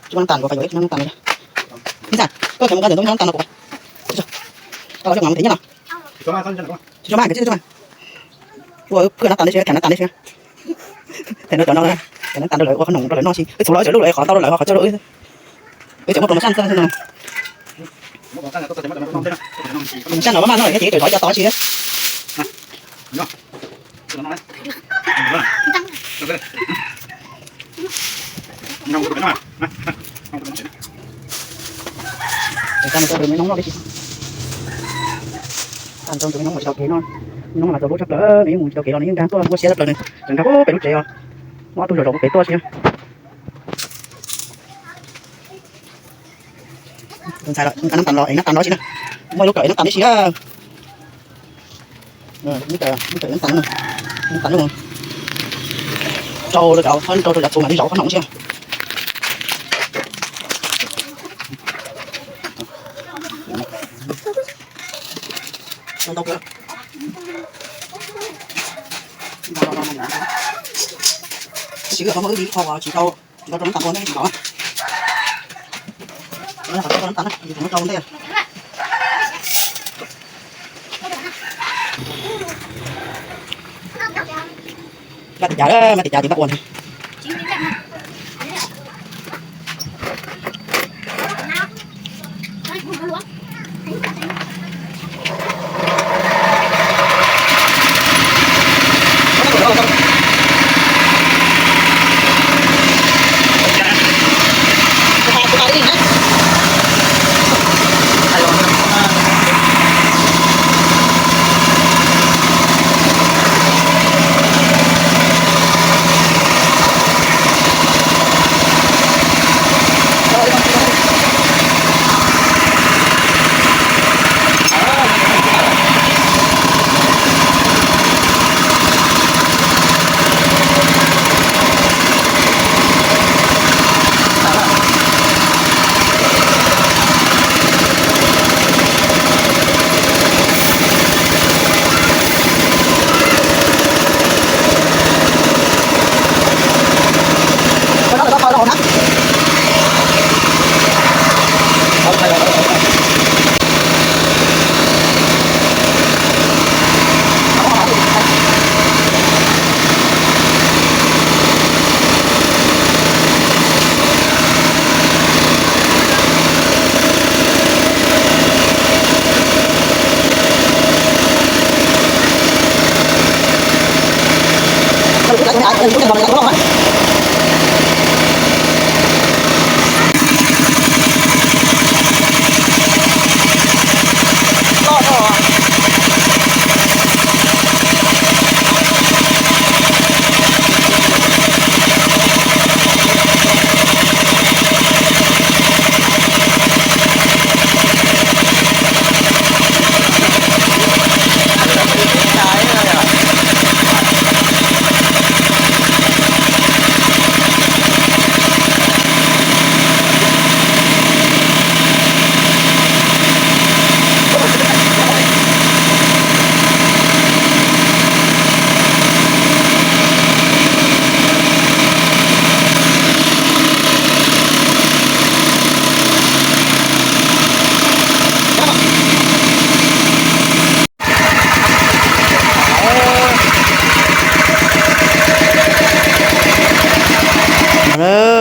Tsis muaj nab tas kuv pais yuav ib tug nab tas. Ib xas, koj cov mus nqa ntawm ntawd nab tas no kuv pais. Tau coj nqa mus them nyiaj no. Tsis tau mas, koj tsis tau mas. Ua phwj nab tas nej siab, them nab tas nej siab. Them no cov no, them nab tas rau lawv ua qhob noom rau lawv noj xwb. Wb txhua lawv tseem lub lawv qhov tau rau lawv ho qhov tso rau wb. Wb tseem muaj promotion xwb no. Promotion no mas no ces tseem rov cov tod tsis. Tau tus me noob no tsis, tau tus me noob mus tsis tau kev no. Me noob mas txaus hlub tshaj plaws, nws yeej mus tsis tau kev los nws yeej nkag tuaj muaj siab tshaj plaws, nws tseem nkag puag pem lub tsev os. Muaj ob tug zom zaws puag pem tuaj xwb. Tus ntxhais los nqa nab tas los es nab tas no tsis na, muaj lub kawm es nab tas tib si na. Nab tas, nab tas, nab tas rau cov, rau rau cov txhuv mam li zaum qhob noom xwb. Tab sis wb ho muaj wb li ib qho uas tsis tau, tsis tau rau nab tas ua nej tsis tau. Nab tas rau nab tas na, yus tseem muab rau ntej. Npaj tis cas, npaj tis cas ces npaj ua ntag.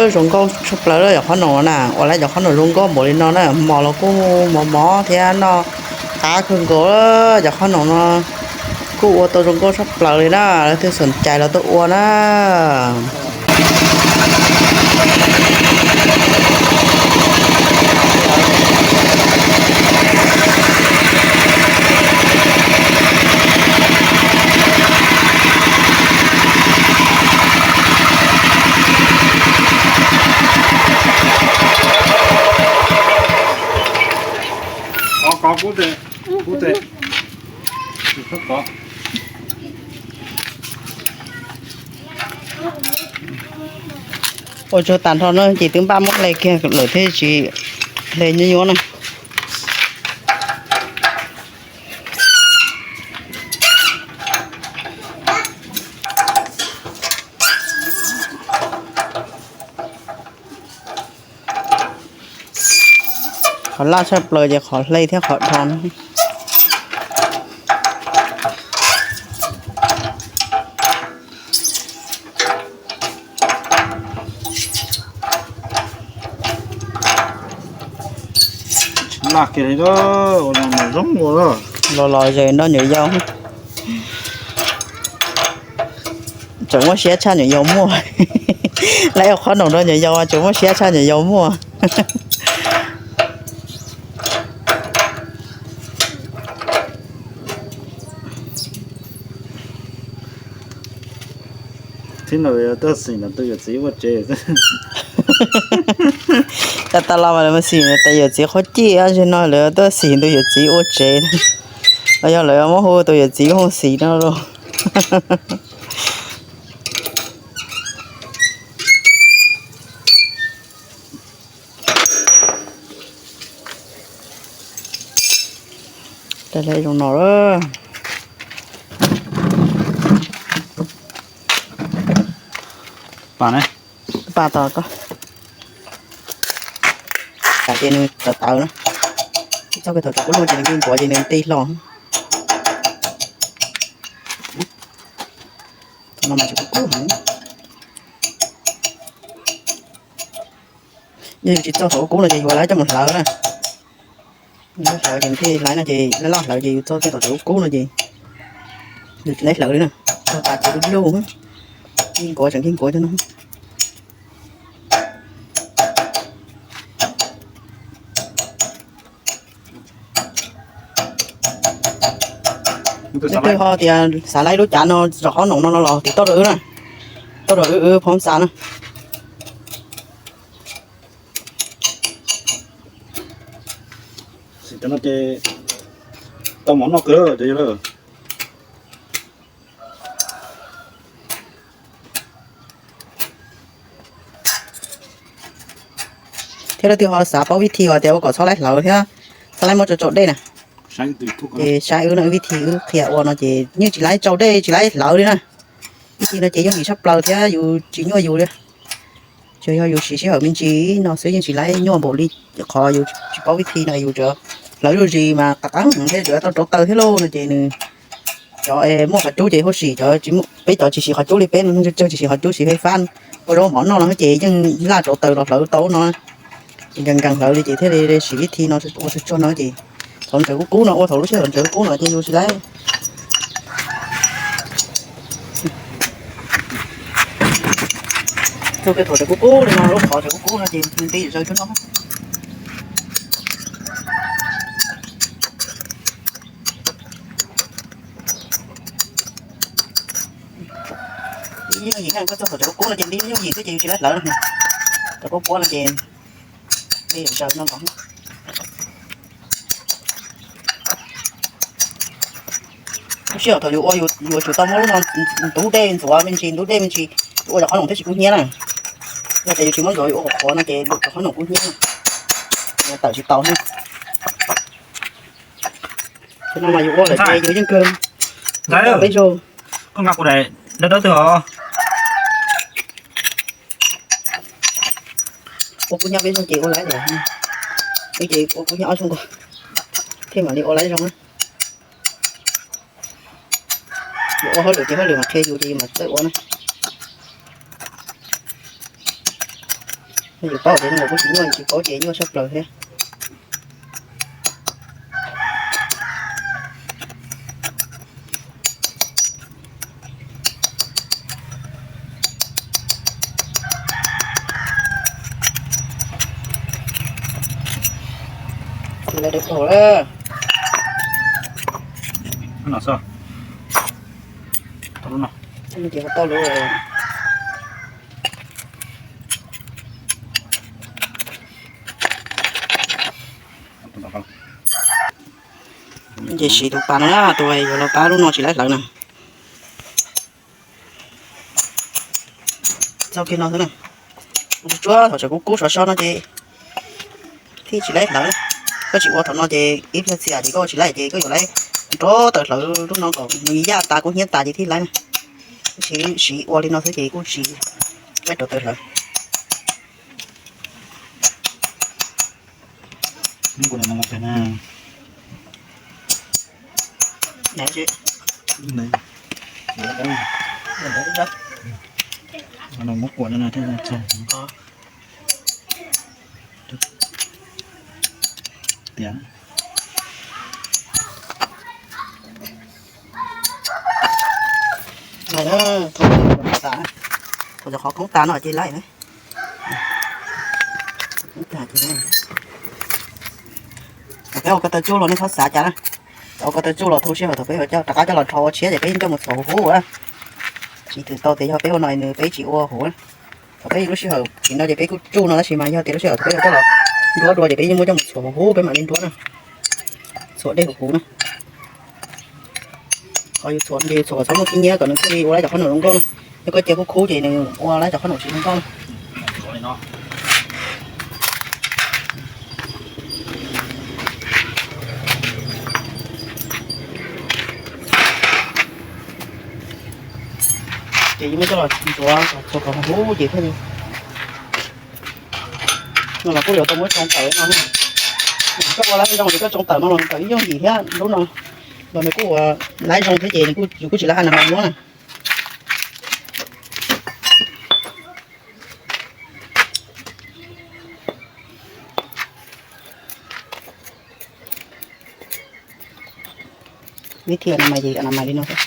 Zoo nkauj tshaj plaws lawm cov qhob noom na, ua lawm cov qhob noom zoo nkauj npaum li no na, mos los kuj mos mos thiab noj qab kawg nkaus. Cov qhob noom no kuj ua tau zoo nkauj tshaj plaws li na, leej twg xom cai los tuaj ua na. Kov, kov, kub tes, kub tes, kub tes. Ua tsuag tas nrho no ces twb npaj muab hle kiag lawm thiaj tsis hle nyuab nyuab na. Qhov laj tshaj plaws ces qhov hle thiab qhov dho no. Laj kiag li, ua no mas zoo ua. Los los ze nroj nyuam yaus. Tseem muaj siab tshaj nyuam yaus muaj. Lawv ua qhob noom rau nyuam yaus tseem muaj siab tshaj nyuam yaus muaj. Thaum no tuaj xis nrog tus yawm txiv ua tsev. Tau tau los mas lawv mus xis nrog tus yawm txiv qhuab cij, zaum no lawv tuaj xis nrog yawm txiv ua tsev. Los yog lawv muab hu tus yawm txiv mus xis no los. Zoo no. Pab tom ko. Tam ces nws tawv tawv na. Txoj kev thaum tsaus kub no ces nws nkuav ces nws ti hlo. Thaum no mas tseem kub kub heev. Yog yus tsis txog thaum kub no ces yus laib coj mus hlawv na. Hlawv ces thiaj laib no ces laj laj hlawv ces yus txog thaum tsaus kub no ces yus tsis laib hlawv li na. Txog tas ces lub lub, nkuav tseem nkuav cov no. Leej twg ho tias xav laib lub cav no zom qhob noom no no los tiv tauj rau wb na, tauj rau wb, wb phob xav na. Xim cov no ces tau mov noj kawg cov yawg lawm. Thiab leej twg ho xav paub vib thi uas tias ua kom txhob laib hlawv thiab txhob laib muab tso tsau dej na, ces saib wb no, wb vib thi wb qhia ua no ces yeej tsis laib tsau dej tsis laib hlawv li na. Vib thi no ces yooj yim tshaj plaws thiab yus tsis nyuaj yus li. Tsuas yog yus siv sij hawm me ntsis no xwb yeej tsis laib nyuaj npaum li qhov yus tsis paub vib thi no yus tsuas hlawv zuj zus mas qab qab thiab tsuas tau rauv taws thiab lauj no ces nws cov muaj qhov cub ces huaj sim, cov peb cov tsis siv qhov cub li peb no tsawg tsis siv qhov cub siv fais fab ua zaub mov noj no ces yeej laj rauv taws los hlawv tau no. Ces nkees nkees hlawv li ces thiaj li siv vib thi no ua tsuag tsuag no ces thaum ntsaws kub kub no ua thaum lub sij hawm ntsaws kub kub no ces yus tsis laib. Txog kiag thaum ntsaws kub kub li no lub qhov ntsaws kub kub no ces nws nti zaws cuag no. Yooj yim, koj txog thaum ntsaws kub kub no ces nti yooj yim xwb ces yus tsis laib hlawv na. Thaum kub kub no ces nti zaws no los. Lub sij hawm thaum yus ua yus yuav tsum tau muab lub no ntub dej ntxuav me ntsis, ntub dej me ntsis, ua cov qhob noom thiaj tsis kub hnyiab na. Yog tias yus tsis muab ntxuav yus ua qhuav qhuav no ces cov qhob noom kub hnyiab na. Tawm tsis tau na. Thaum no mas yus ua lawm ces yus yeej kawg. Peb zaug. Koj nqa kuv daim dawb dawb twg os? Ua kub hnyiab peb zaug ces ua laib lawm. Ces ua kub hnyiab ob zaug nkaus thiaj mam li ua laib zoo na. Yus ua hauj lwm ces hauj lwm mam qhia yus ces yus mam txawj ua na. Yus paub ces zoo nkaus kuj tsis nyuaj, yus tsis paub ces nyuaj tshaj plaws thiab. Lawv dawb paug lawm. Ces tau lub. Ces siv tus pas no na, tus yuav los pab lub no tsis laib hlawv na. Tau kiag no xwb na. Tsuab thaum tseem kub kub sov so no ces thiaj tsis laib hlawv. Koj tsis ua thaum no ces ib pliag txias ces koj ua tsis laib ces koj yuav laib nrov tawm hlawv lub no kom nws yaj tas kub hnyiab tas ces thiaj laib na. Siv ua li no xwb ces kuj tsis laib rov tawm hlawv. Muab kuam no thiaj txog tias thaum cov qhov koob tas no ces laib. Thaum peb ua ko taw tsuj los nej txhob xav cas na. Ua ko taw tsuj los thaum sij hawm thaum peb rov qab coj los rho ua tshiab ces peb yeej coj mus txhuam huv huv. Tsis twm tau tias yog peb ua no nws peb tsis ua huv. Thaum peb lub sij hawm tsis no ces peb kuj tsuj no tab sis mas yog tias lub sij hawm thaum peb coj los nruab dua ces peb yeej muab coj mus txhuam huv huv peb mam li nruab na. Txhuam dej huv huv na. Qhov yus txhuam ces yus txhuam kom txhob muaj khib nyiab kom nws thiaj li ua lawm cov qhob noom zoo nkauj na. Yog koj cia kub kub ces nws ua lawm cov qhob noom tsis zoo nkauj na. Ces yus muab coj los ntxuav txhuam kom huv huv ces thiaj li no los kuj yuav tau muab tsoo tawm no. Koj ua lawm zoo ces koj tsoo tawm no los tawm ib yooj yim thiab lub no los nws kuj ua laib zoo thiab ces yus kuj tsis lab ha na mas muab na. Ib thiaj no mas ces no mas li no xwb.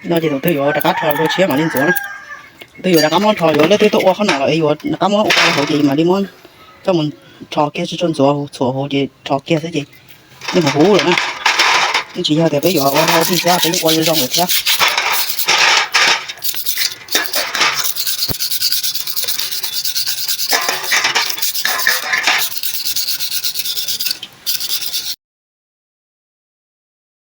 No ces tus twg yuav rov qab rho dua tshiab mam li ntxuav na. Tus twg yuav rov qab muab rho yuav leej twg tuaj ua qhob noom los yuav rov qab muab ua hauv ces mam li muab coj mus rho kiag tsis tshua ntxuav txhuam hauv ces rho kiag xwb ces yeej huv huv lawm na. Yeej tsis yog tias peb yuav ua rau tij thiab peb yeej ua zoo lawm thiab.